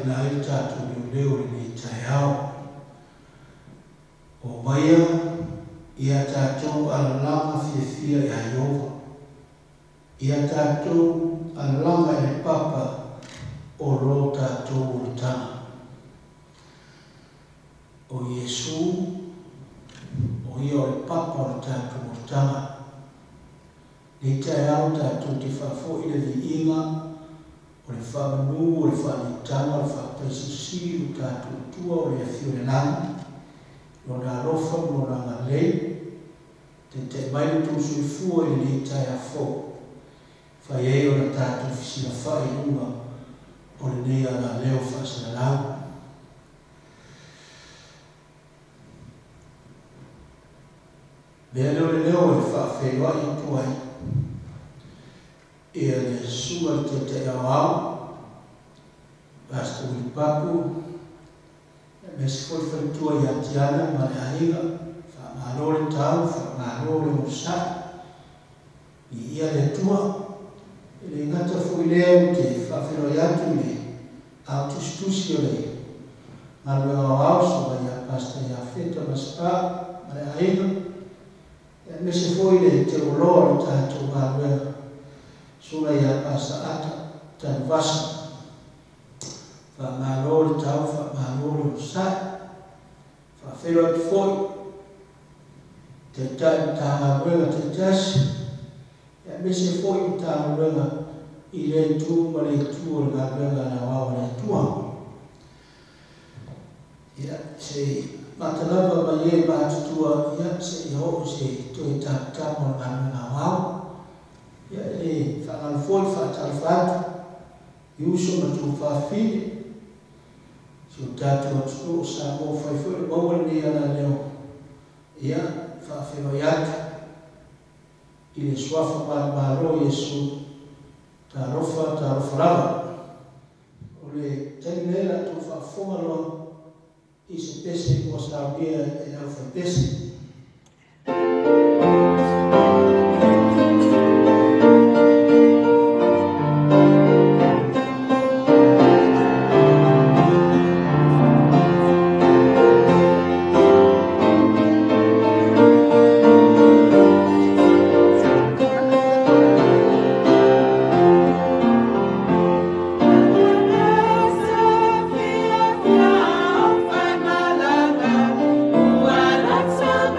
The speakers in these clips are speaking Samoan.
faaleoina ai le tatou leoleo i lenei taeao. Omaia ia tatou alalaga fiafia ia Ieova, ia tatou alalaga i le papa o lo tatou olataga. O Iesu, o Ia o le papa o le tatou olataga. Nei taeao tatou te faafoi le viiga, o le faamanu, o le faaletaga, o le faataisilisili i lo tatou Atua o le afio i le lagi, Lona alofa ma Lona agalelei, taitai mai lo outou soifua i lenei taeao fou, fai ai ona tatou fesilafai i luga o lenei alaleo faasalalau. Mea lea o le leo e faafeiloai atu ai ia le Susuga i le Taitai Aoao, Pastor Willie Papu, aemaise foi le faletua ia Tiana ma le aiga. Faamalo le tau, faamalo le onosai, viia le Atua. E le gata foi lea ou te faafeiloai atu i le ao tusitusi o le galuega aoao, Susuga ia Pastor Iafeta Masipa ma le aiga, aemaise foi le teuoloa o le tatou galuega, Susuga ia Pastor Ata Tanuvasa. Faamalo le tau, faamalo le onosai. Faafeiloai atu foi Taitai Matagaluega taitasi, aemaise foi Matagaluega i lea itu ma le itu o le galuega a le aoao a le Atua. Ia, se i mata lava mai e matutua, ia, seia oo i se toe tamatama o le galuega aoao. Ia, e le faagalo foi le faatalofa atu i uso ma tuafafine, si o tatou atunuu o Samoa ua fai foi ona maua lenei alaleo, ia, faafeiloai atu i le Suafa manumalo o Iesu, talofa, talofa lava. O le taimi lenei o le a outou faafofoga loa i se pese ua saunia e le aufaipese. Ua lata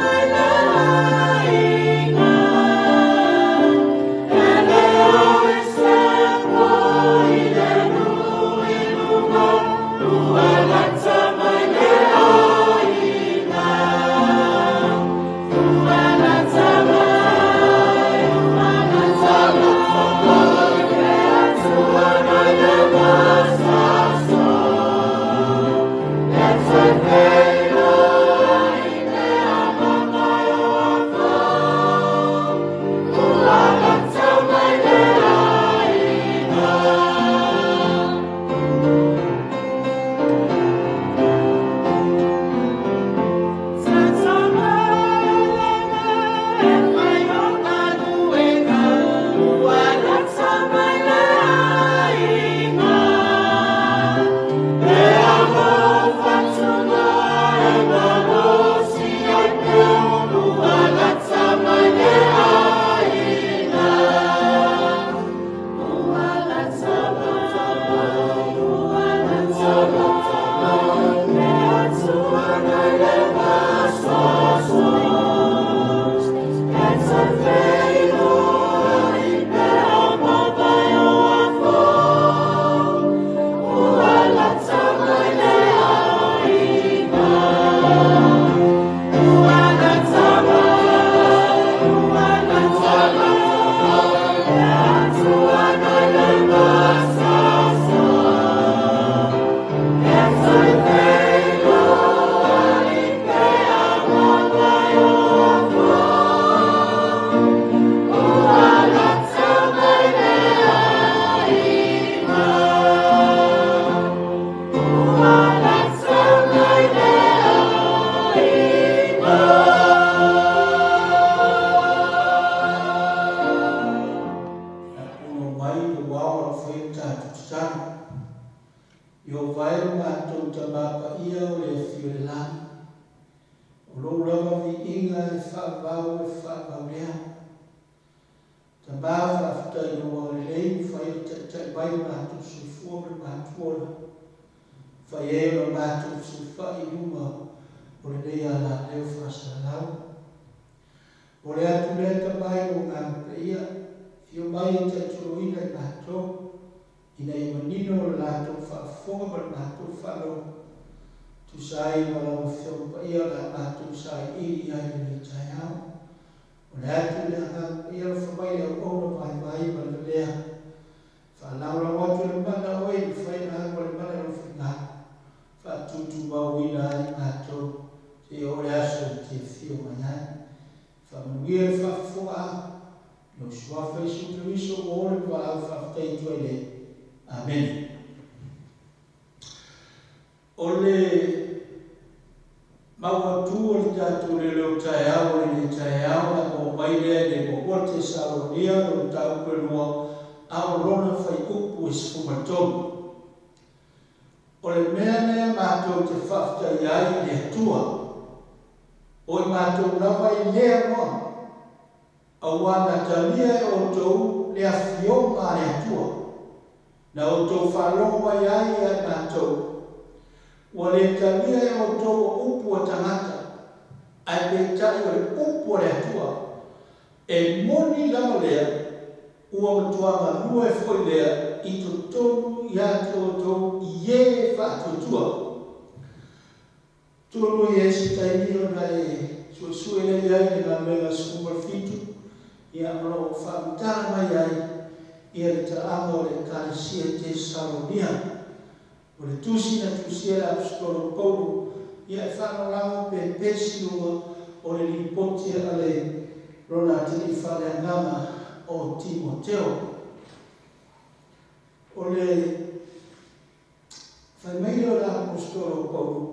viiga e faavavau e faavavau lea. Tamā, faafetai i lou agalelei ua fai ona taitai mai le matou soifua ma le matou ola, fai ai ona matou fesilafai i luga o lenei alaleo faasalalau. Momoli atu lea Tamā i lou Agaga Paia, afio mai e taitoloina i matou, ina ia manino le latou faafofoga ma le matou faalogo, tusa ai ma lau Afioga Paia o le a matou sailiili i ai i lenei taeao. Momoli atu le Agaga Paia, alofa mai i le auauna vaivai ma le valea, faalagolago atu le mana o oe e mafai ona alu ma le mana i lou finagalo, faatutumauina ai matou seia oo i le aso e te afio mai ai. Faamanuia le faafofogaaga i lou Suafa Iesu Keriso ua o le ma valaau faafetai atu ai lea. Amene. O le mau autu o le tatou leoleo taeao o lenei taeao o le a maua mai lea i le Muamua Tesalonia lona mataupu e lua a o lona fuaiupu e 13. O le mea lea matou te faafetaia ai i le Atua, o i matou lava i lea noa, auā na talia e outou le Afioga a le Atua, na outou faalogo mai ai ia i matou. Ua le talia e outou o upu a tagata, ae peitai o le upu a le Atua. E moni lava lea, ua matua galue foi lea i totonu ia te outou i e faatuatua. Atonu e i ai se taimi ona e suesue lea i ai le galuega 17, ia, o lo o faamatala mai ai ia le taaga o le Ekalesia Tesalonia. O le tusi na tusia e le Aposetolo o Paulo, ia e faalagolago pe siuga o le lipoti a le lona atalii faaleagaga o Timoteo. O le fai mai lea o le Aposetolo o Paulo,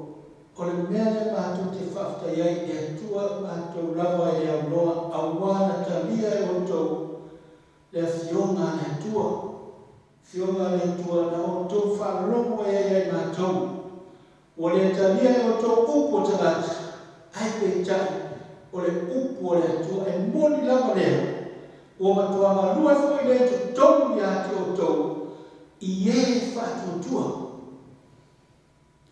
o le mea lea matou te faafetai ai i le Atua matou lava e le aunoa, auā na talia e outou le Afioga a le Atua. Afioga a le Atua na outou faalogo mai ai ia i matou. Ua le talia e outou upu a tagata, ae peitai o le upu a le Atua. E moni lava lea, ua matua galue foi lea i totonu ia te outou i e faatuatua.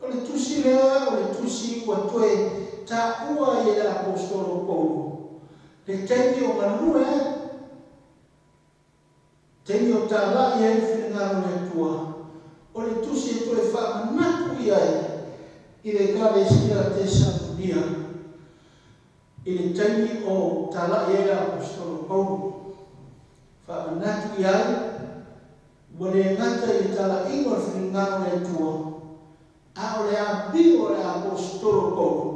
O le tusi lea o le tusi ua toe taua ai e le Aposetolo o Paulo le taimi o galue ai, taimi o talai ai le finagalo o le Atua. O le tusi e toe faamanatu i ai i le Ekalesia Tesalonia i le taimi o talai ai le Aposetolo Paulo. Faamanatu i ai, ua le gata i le talaiga o le finagalo o le Atua, a o le amio a le Aposetolo Paulo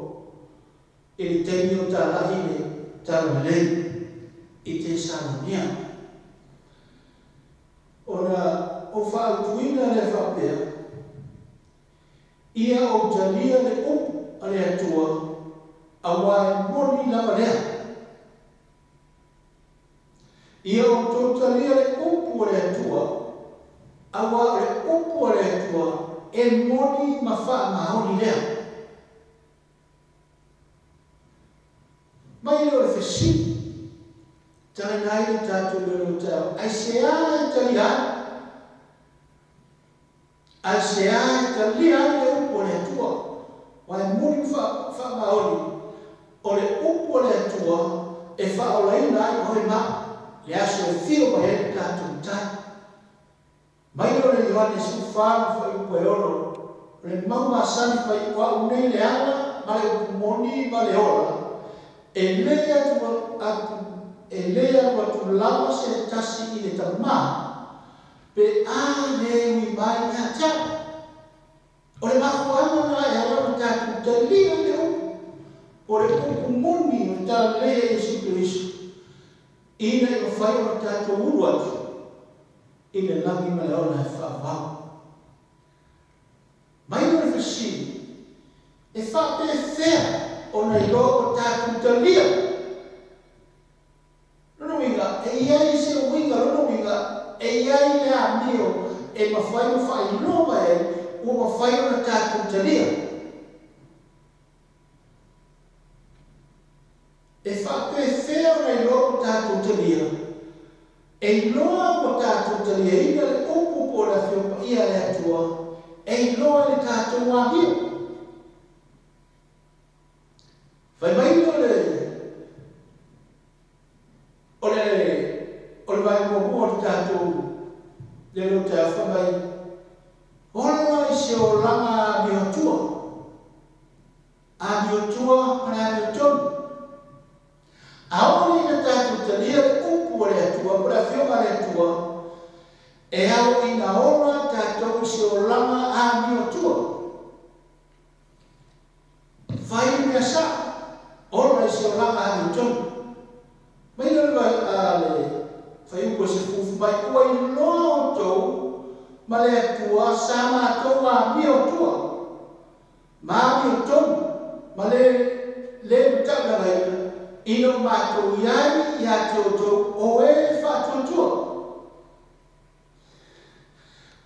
i le taimi o talai le Talalelei i Tesalonia. Ona ou faautuina lea faapea, ia ou talia le upu a le Atua, auā e moni lava lea. Ia outou talia le upu a le Atua, auā o le upu a le Atua e moni ma faamaoni lea. Mai lea o le fesili, talaina ai le tatou leoleo taeao, aisea e talia ai? Aisea e talia ai le upu a le Atua? Aua e moni ma faamaoni, o le upu a le Atua e faaolaina ai oe ma au, le aso e fio mai ai le tatou Matai. Mai lea o le Ioane 14 ma fuaiupu e 6, o le mau masani fai o au nei le ala ma le upu moni ma le ola, e le atu atu e le alu atu lava se tasi i le Tama, pe a le ui mai ia te au. O le mafuaaga lena e ala ona tatou talia i le upu, o le upu moni o le Talalelei a Iesu Keriso, ina ia mafai ona tatou ulu atu i le lagi ma le ola e faavavau. Mai lea o le fesili, e faapefea ona iloa ua tatou talia? Lona uiga, e i ai se uiga, lona uiga, e i ai le amio e mafai ona faailoa mai ai ua mafai ona tatou talia. E faapefea ona iloa ua tatou talia? E iloa ua tatou taliaina le upu po o le Afio Paia a le Atua, e iloa i le tatou amio. Fai mai le o le o le vaega muamua o le tatou le o te fai mai, ola i se olaga amiotua, amiotua ma le amiotonu. Aole ina tatou talia le upu o le Atua po o le afioga a le Atua, e ao ina ola tatou i se olaga amiotua. Fai mea sa'o, ola i se olaga amiotonu. Mai le le faiupu e se fufu mai, ua iloa outou ma le Atua sa matou amiotua ma amiotonu ma le le mataulagaina ina o matou iai ia te outou o e faatuatua.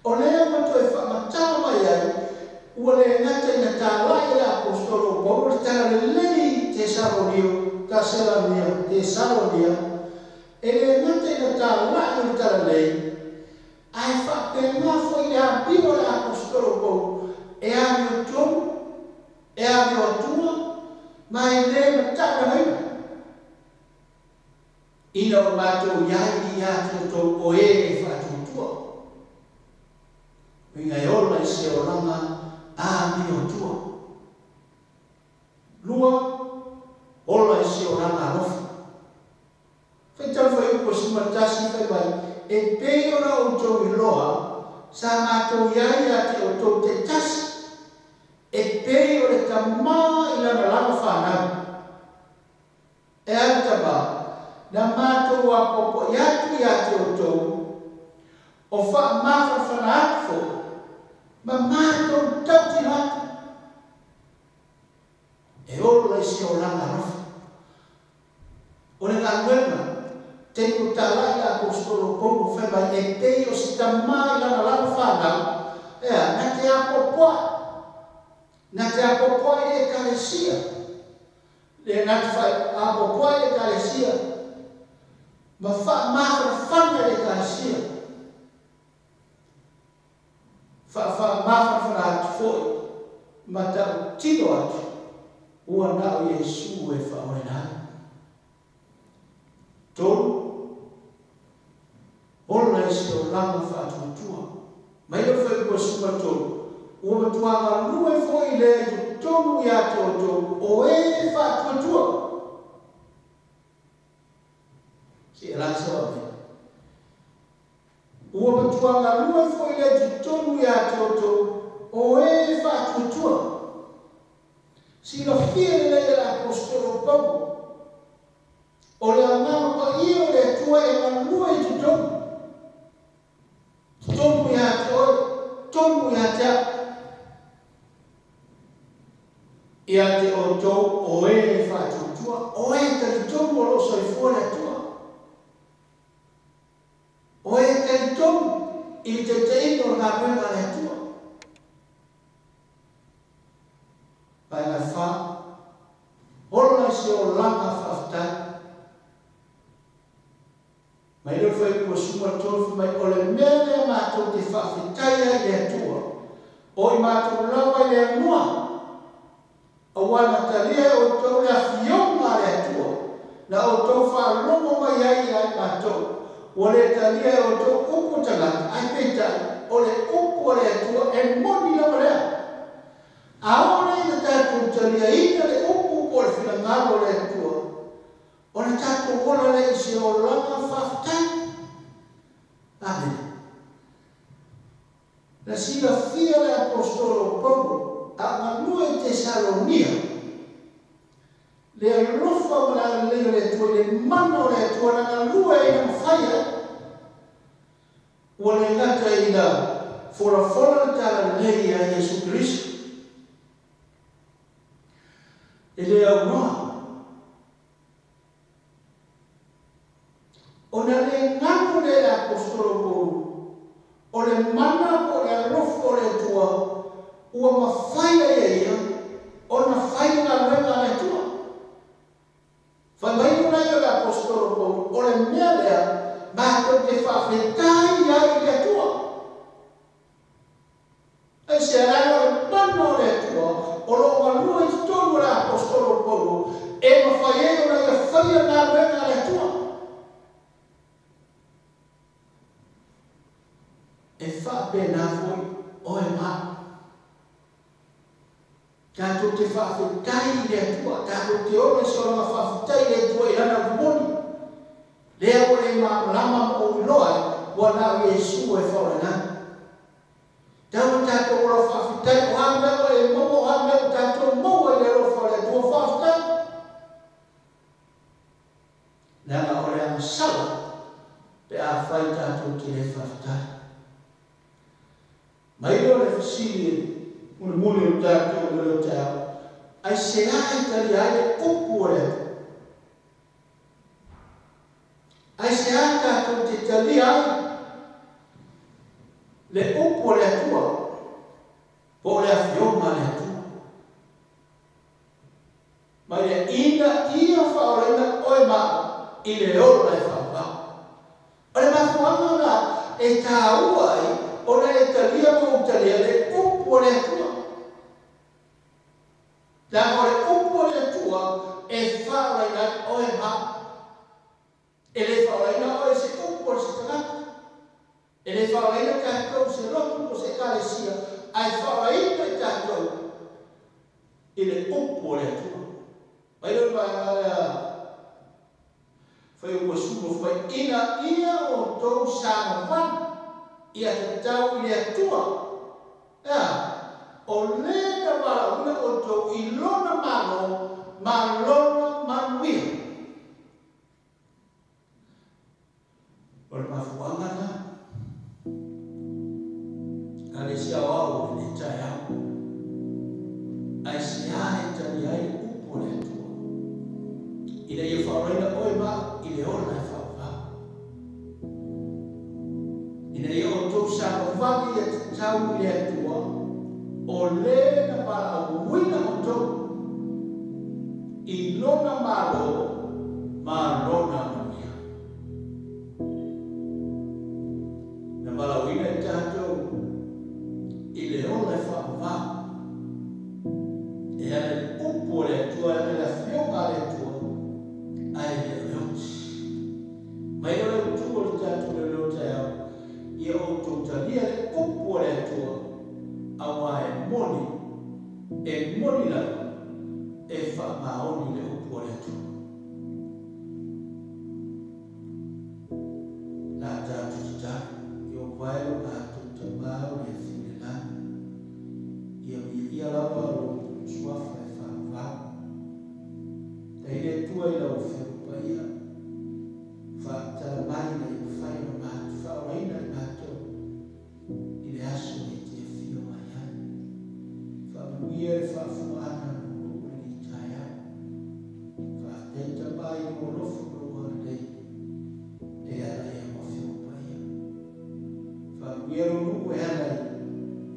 O lea ua toe faamatala mai ai, ua le gata ina talai e le Aposetolo o Paulo le tala lelei Tesalonia, e le gata ina talai o le tala lelei, ae faapena foi le amio o le Aposetolo o Paulo, e amiotonu, e amioatua, ma e le mataulagaina ina o matou iai ia te outou o e faatuatua. Uiga e ola i se olaga amiotua. Lua, ola i se olaga alofa. Faitau faiupu 11 fai mai, e pei ona outou iloa sa matou iai ia te outou te tasi, e pei o le tamā i lana lava fanau. E a le tamā, na matou apoapoai atu ia te outou, o faamafanafana atu foi, ma matou tautino atu. E ola i se olaga alofa. O le galuega, taimi o talai le Aposetolo o Paulo fai mai, e pei o se tamā i lana lava fanau, ea, na te apoapoai. Na te apoapoai le ekalesia. Le na te apoapoai le ekalesia. Ma faamafanafana le ekalesia. Faamafanafana atu foi, ma tautino atu, ua na o Iesu e faaolela ai. Tolu, ola i se olaga faatuatua. Mai le faiupu 13, ua matua galue foi lea i totonu ia te outou o e faatuatua. Se e la se wa. Ua matua galue foi lea i totonu ia te outou o e faatuatua. Silafia lelei e le Aposetolo Paulo, o le agaga paia o le Atua e galue i totonu. Totonu ia te oe, totonu ia te au. Ia te outou o e faatuatua, o e talitonu o loo soifua le Atua. O e talitonu i le taitaiga o le galuega a le Atua. Vaega fa, ola i se olaga faafetai. Mai le faiupu 13 mai, o le mea lea matou te faafetai ai i le Atua, o i matou lava i le Atua, aua na talia e outou le afioga a le Atua, na outou faalogo mai ai ia i matou. Ua le talia e outou upu tagata, ai peitai, o le upu a le Atua e moni lava lea. Aole ina tatou taliaina le upu po o le finagalo o le Atua, ona tatou ola lea i se olaga faafetai. Amen. Na silafia le Aposetolo o Paulo a galue i Tesalonia, le alofa ma le agalelei o le Atua i le mana o le Atua na galue ina mafai ai. Ua le gata ina folafola le tala lelei ia Iesu Keriso. E le aunoa. Ona le galo le Aposetolo Paulo, o le mana po o le alofa o le Atua, ua mafai ai e ia ona fai le galuega a le Atua. Fai mai lona ia o le Aposetolo Paulo, o le mea lea matou te faafetai ai i le Atua. Aisea? Leaga o le mana o le Atua o lo o galue i totonu o le Aposetolo Paulo e mafai ai ona ia faia galuega a le Atua. E faapena foi oe ma au. Tatou te faafetai i le Atua, tatou te ola i se olaga faafetai i le Atua i Lana momoli. Lea ua e malamalama ma ou iloa ai, ua na o Iesu e faaolaina ai. Tau o tatou ola faafetai, o a mea ua e maua, o a mea ua tatou maua i le alofa o le Atua, faafetai. Leaga o le agasala pe afai tatou te le faafetai. Mai lea o le fesili e mulimuli o le tatou i le taeao, aisea e talia ai le upu o le Atua? Aisea tatou te talia ai le upu o le Atua po o le afioga a le Atua? Mai lea, ina ia faaolaina oe ma au i le ola e faavavau. O le mafuaaga la e taua ai ona e talia ma ou talia le upu a le Atua. Leaga o le upu a le Atua e faaolaina ai oe ma au. E le faaolaina oe i se upu a se tagata. E le faaolaina tatou i se lotu po o se ekalesia, ae faaolaina i tatou i le upu a le Atua. Mai lea o le vaega lea fai o ua sulu fai mai, ina ia outou savavali ia tatau i le Atua. Ea, o le na valaauina outou i lona Malo ma lona manuia. O le mafuaaga lena. Ekalesia aoao o lenei taeao. Aisea e talia ai le upu a le Atua? Ina ia faaolaina oe ma au i le ola e faavavau. Ina ia outou savavali ia tatau i le Atua, o le na valaauina outou i lona Malo ma lona manuia. Na valaauina i tatou i le ola e faavavau. E ala i le upu a le Atua, e ala i le afioga a le Atua, ae le o le oti. Mai lea o le utu o le tatou leo taeao, ia outou talia le upu a le Atua, aua e moni, e moni lava, e faamaoni le upu a le Atua. La tatou tatalo, ia o vae lo matou tamā o le afio i le lagi, ia viia lava lou suafa e faavavau. Tai le Atua i lau Afioga Paia, faatala mai ina ia mafai ona matou faaolaina i matou i le aso e te afio mai ai. Faamanuia le faafofogaga a lou nuu i lenei taeao. Faafetai Tama i lou alofa ma lou agalelei e ala i au Afioga Paia. Faamanuia lou nuu e ala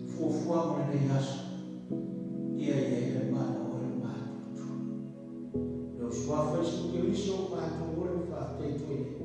i fuafuaga o lenei aso, ia i ai le mana o oe le matou Atua. Lou suafa Iesu Keriso o matou ola ma faafetai atu ai i le Atua.